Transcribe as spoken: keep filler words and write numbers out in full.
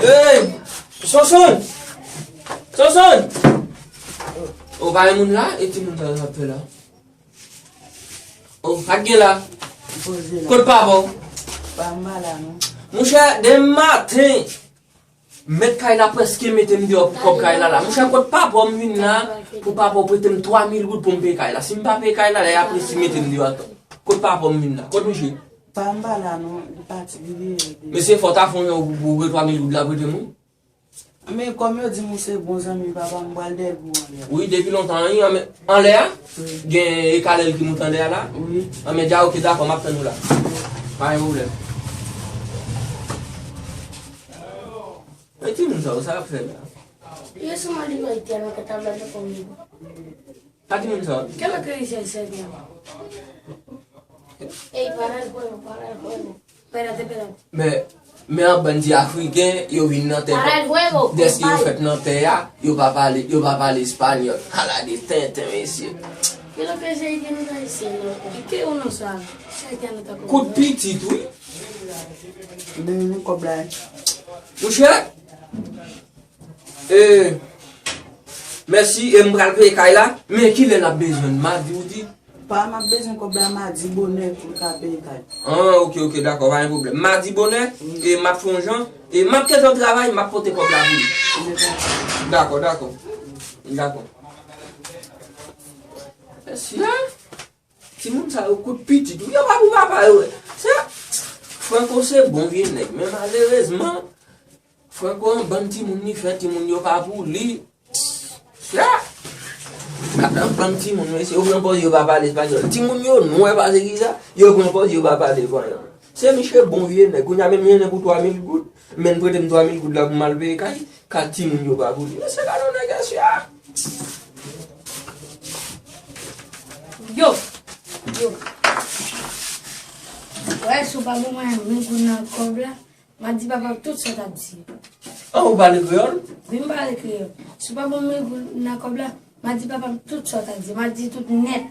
Hey! Sonson! Sonson! O, pa gen moun la? E timoun sa yo ap fè la? O, sa k gen la? Poze la. Kot papa w? Pa m pa la, non. Monchè, demen maten, mèt kay la prèske mete m deyò pou kòb kay la la. Monchè, kot papa w m vin la pou papa w prete m twa mil goud pou m peye kay la. Si m pa peye kay la, lè y ap resi mete m deyò ankò. Kot papa w m vin la? Kot misye? Pa m pa la, non. Li pati, li vire, li vire. Mesye, fò w ta fè yon jan pou, pou w gen twa mil goud la prete m, wi. Men kòm yo di m ou se bon zanmi papa m, m pral dèyè l pou anlè a. Wi, depi lontan, wi, anmè, anlè a? Wi. Gen ekalèl ki moute anlè a la? Wi. Anmè, dja, oke, dakò, m ap tann ou la. Pa gen pwoblèm. Men timoun sa yo, sa y ap fè la? Yo sou mwen li mwen tèlman ke tablet la konn. Pa timoun sa yo. Kèlè ke li sèl sèl la? Ey, pa al fwe non, pa al fwe non. Pèdate, pèdate. Men, men an bann ti Afriken, yo vin nan tè. Pa al fwe non. Dèske yo fèt nan tè a, yo pa pale, yo pa pale espanyòl. Ala de tenten, mesye. Kèlè ke se ide nou nan isi non? Ki ou non sa? Sa ide nou ta konn. Kout pitit, wi. Ban nou kòb la. Monchè, E, mèsi, e m pral peye kay la, men kilè n ap bezwen l? Madi ou di? Pa, m ap bezwen kòb la madi bonè pou l ka peye kay. Ah, oke, oke, dakò, pa gen pwoblèm. Madi bonè, e m ap fè yon jan, e m ap kentan travay, m ap pote kòb la pou li. Dakò, dakò. Dakò. Mèsi, hein? Timoun sa yo kout pitit, wi, yo pa pou papa yo. Se, Franco se bon vye nèg, men malerezman, Franco an bann timoun li fè, timoun yo pa pou li. Ya! Gad an bann timoun, mesye, yo pran pòz yo pa pale espanyòl. Timoun yo nwè pase ki sa, yo pran pòz yo pa pale vanyan. Se misye bon vye nèg, kounye a menm li renmen pou twa mil goud, men l prete m twa mil goud la pou m al peye kay, ka timoun yo pa pou li. Mesye, gad yon nèg, mesye, a! Yo! Yo! Wè, si w pa ban mwen mil goud nan kòb la, m a di papa m tout sa w t ap di. Ah, ou pale kreyòl? Wi, m pale kreyòl. Si w pa ban m mil goud nan kòb la, m a di papa m tout sa w t ap di. M a di tout nèt.